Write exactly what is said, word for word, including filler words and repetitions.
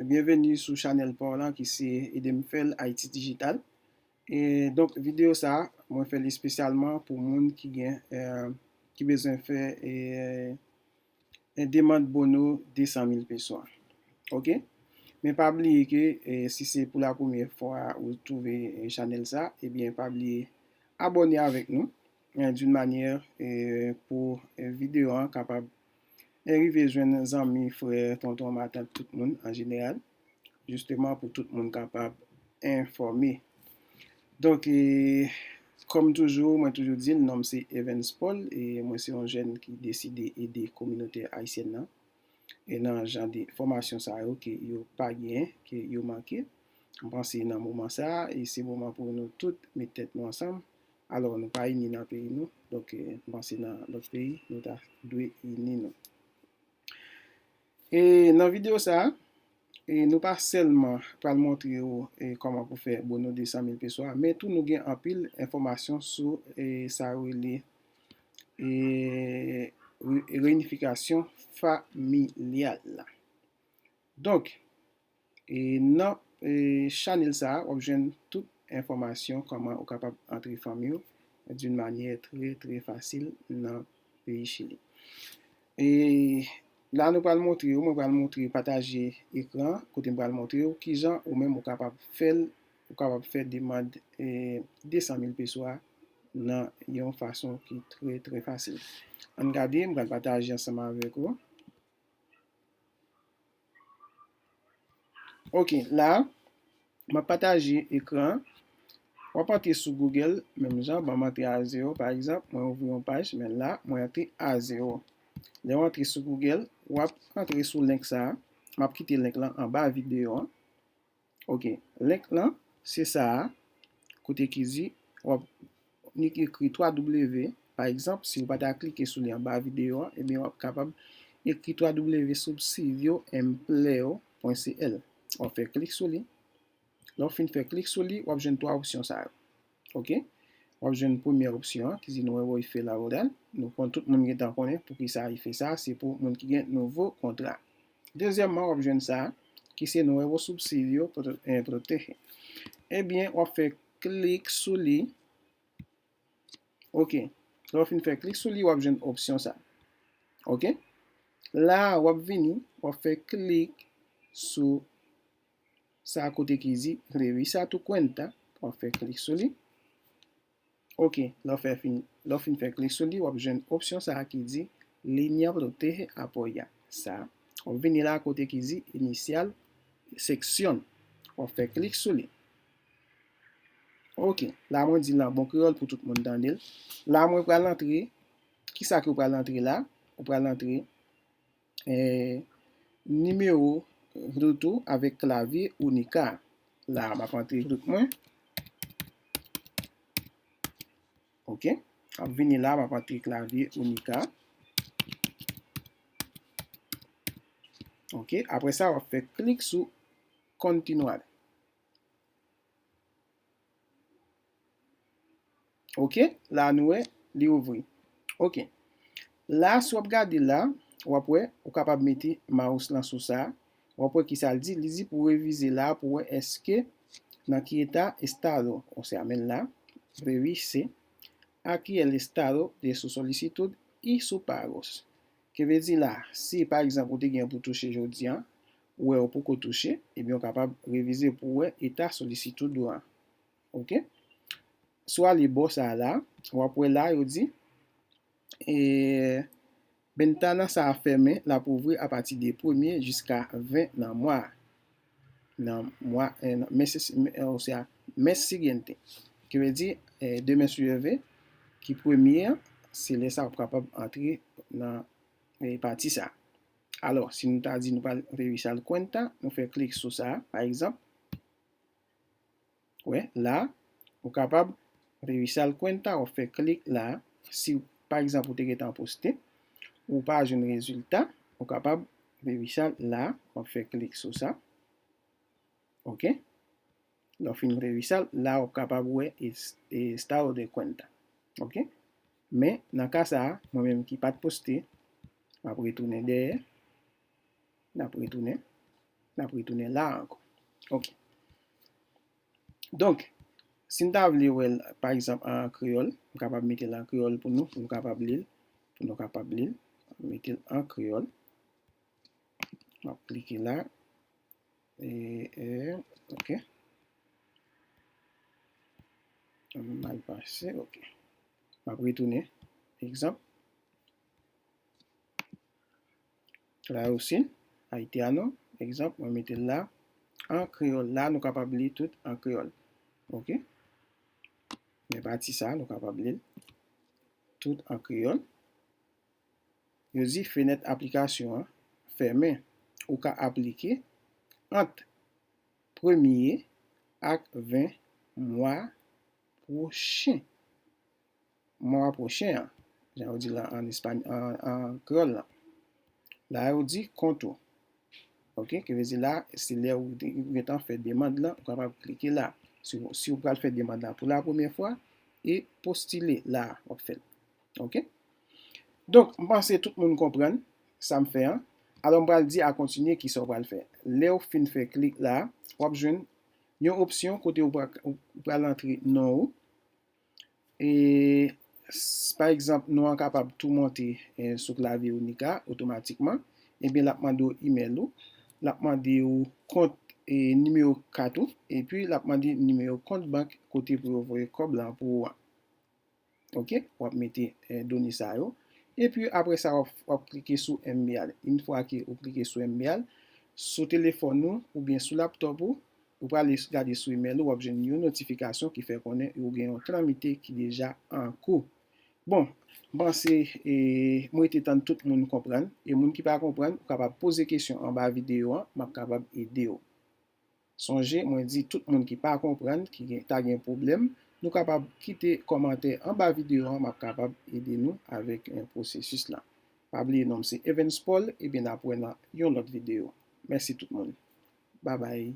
Byenveni sou chanèl pa w lan ki se Ede m fè l Ayiti Dijital. E donk, videyo sa a, mwen fè l espesyalman pou moun ki gen, eh, ki bezwen fè, eh, eh, demann bono de san mil peso a. Oke? Men pa bliye ke, eh, si se pou la premyè fwa ou twouve, eh, chanèl sa, ebyen, pa bliye abòne avèk nou, eh, d'une manière, eh, pou, eh, videyo an kapab, eh, rive jwenn zanmi, frè, tonton, matant, tout moun an jeneral, jisteman pou tout moun kapab enfòme. Donk, eh, kòm toujou, mwen toujou di l, non m se Evans Paul, e mwen se yon jèn ki deside ede kominote ayisyèn nan, e nan jan de fòmasyon sa yo ke yo pa genyen, ke yo manke. M panse nan moman sa a, e se moman pou nou tout met tèt nou ansanm. Alò, nou pa ini nan peyi nou, donk, eh, m panse nan lòt peyi, nou ta dwe ini nou. E nan videyo sa a, e nou pa sèlman pral montre w, e, kòman pou fè bono de san mil peso a, men tou nou gen anpil enfòmasyon sou, e, sa yo rele, e, re-, reyinifikasyon familyal la. Donk, e, nan, e, chanèl sa a, w ap jwenn tout enfòmasyon kòman ou kapab antre fanmi w d'une manière très, très facile nan peyi Chili. E la, nou pral montre w, mwen pral montre pataje ekran, kote m pral montre w kijan ou menm ou kapab fè l, ou kapab fè demann, e, de san mil peso a nan yon fason ki trè, trè fasil. Ann gade, m pral pataje ansanm avèk ou. Oke, la, m ap pataje ekran. W ap antre sou Google, menm jan, ban m antre a zewo, pa egzanp, mwen ouvri yon paj, men la, mwen antre a zewo. Lè w antre sou Google, w ap antre sou link sa a. M ap kite link lan anba videyo an. Oke, link lan, se sa a, kote ki di, w ap, li ekri twa W, pa egzanp, si w pa ta klike sou li anba videyo an, ebyen, w ap kapab ekri twa W subsidio empleo pwen C L. W ap fè klik sou li. Lè w fin fè klik sou li, w ap jwenn twa opsyon sa yo. Oke? W ap jwenn premyè opsyon an, ki di Nuevo IFE Laboral. Nou konn, tout moun gentan konnen poukisa IFE sa, se pou moun ki gen nouvo kontra. Dezyèmman, w ap jwenn sa, ki se Nuevo Subsidio Pro-, eh, Protege. Ebyen, w ap fè klik sou li. Oke. Lè w fin fè klik sou li, w ap jwenn opsyon sa. Oke? La, w ap vini, w ap fè klik sou sa kote ki di Revisa tu cuenta, w ap fè klik sou li. Oke, lè w fè fin, lè w fin fè klik sou li, w ap jwenn opsyon sa a ki di Línea Protege Apoya. Sa, w ap vini la kote ki di Iniciar Sesión. W ap fè klik sou li. Oke, la mwen di l an bon kreyòl pou tout moun tande l. La mwen pral antre, kisa ke w pral antre la? Ou pral antre, eh, nimewo root ou avèk klavye Unicard. La, m ap antre root mwen. Oke. M ap vini la, m ap antre klavye Unicard. Oke. Apre sa, w ap fè klik sou Continuar. Oke, la nou wè, li ouvri. Oke. La, si w ap gade la, w ap wè, ou kapab mete mouse lan sou sa. W ap wè kisa l di. Li di pou revize la, pou wè èske nan ki eta estado, osea, men la, revise aquí el estado de su solicitud y su pagos. Ki vle di la, si, pa egzanp, ou te gen pou touche jodi a, ou wè ou poko touche, ebyen, ou kapab revize pou wè eta solisitid ou an. Oke? Si w ale bò sa a la, w ap wè la, yo di, e, bentana sa a fèmen, l ap ouvri apati de premye jiska ven nan mwa a. Nan mwa, e, nan mes, mes, e, osea, mes siguiente. Ki vle di, e, demen si Dye vle, ki premye an, se lè sa a w ap kapab antre nan, e, pati sa a. Alò, si nou ta di nou pral revisar cuenta, nou fè klik sou sa, pa egzanp. Wè, la, ou kapab revisar cuenta, w ap fè klik la. Si, pa egzanp, ou te gentan poste, ou pa jwenn rezilta, ou kapab revisar la, w ap fè klik sou sa. Oke? Lè w fin revisar, la w ap kapab wè es-, estado de cuenta. Oke? Men, nan ka sa a, mwen menm ki pa t poste, m ap retounen dèyè. N ap retounen. N ap retounen la ankò. Ok. Donk, si n ta vle wè l, pa egzanp, an kreyòl, m kapab mete l an kreyòl pou nou, pou nou kapab li l, pou nou kapab li l. Mete l an kreyòl. M ap klike la. E, e, ok. Mal pase, ok. M ap retounen. Egzanp. Clausin, haitiano, egzanp, mwen mete l la. An kreyòl, la, nou kapab li tout an kreyòl. Ok? Men pati sa, nou kapab li l tout an kreyòl. Yo di fenèt aplikasyon an fèmen. Ou ka aplike ant premye ak ven mwa pwochen. Mwa pwochen an, jan yo di la an espany, an, an kreyòl la. La yo di kont ou. Ok, ki vle di la, se lè ou, ou gentan fè demann lan, ou kapab klike la. Si, si ou pral fè demann lan pou la premyè fwa, e postile la, w ap fè l. Ok? Donk, m panse tout moun konprann sa m fè an. Alò, m pral di a kontinye kisa w pral fè. Lè w fin fè klik la, w ap jwenn yon opsyon kote ou pral, ou pral antre non ou. E, s-, pa egzanp, non an kapab tou monte, eh, sou klavye ou Nika otomatikman. Ebyen, l ap mande w imèl ou, l ap mande w kont, eh, nimewo kat ou, epi l ap mande nimewo kont bank kote pou yo voye kòb lan pou ou an. Ok, w ap mete, eh, done sa yo. Epi apre sa, w ap, w ap klike sou enbeal. Yon fwa ke ou klike sou enbeal, sou telefòn ou oubyen sou laptòp ou, ou prale gade sou imèl ou, w ap jwenn yon notifikasyon ki fè konnen ou gen yon tranmite ki deja an kou. Bon, m panse, e, m rete tann tout moun konprann. E moun ki pa konprann, ou kapab poze kesyon anba videyo an, m ap kapab ede w. Sonje, mwen di tout moun ki pa konprann, ki gen, ta gen pwoblèm, nou kapab kite kòmantè anba videyo an, m ap kapab ede nou avèk, eh, pwosesis la. Pa bliye non m se Evans Paul, ebyen n ap wè nan yon lòt videyo. Mèsi tout moun. Babay.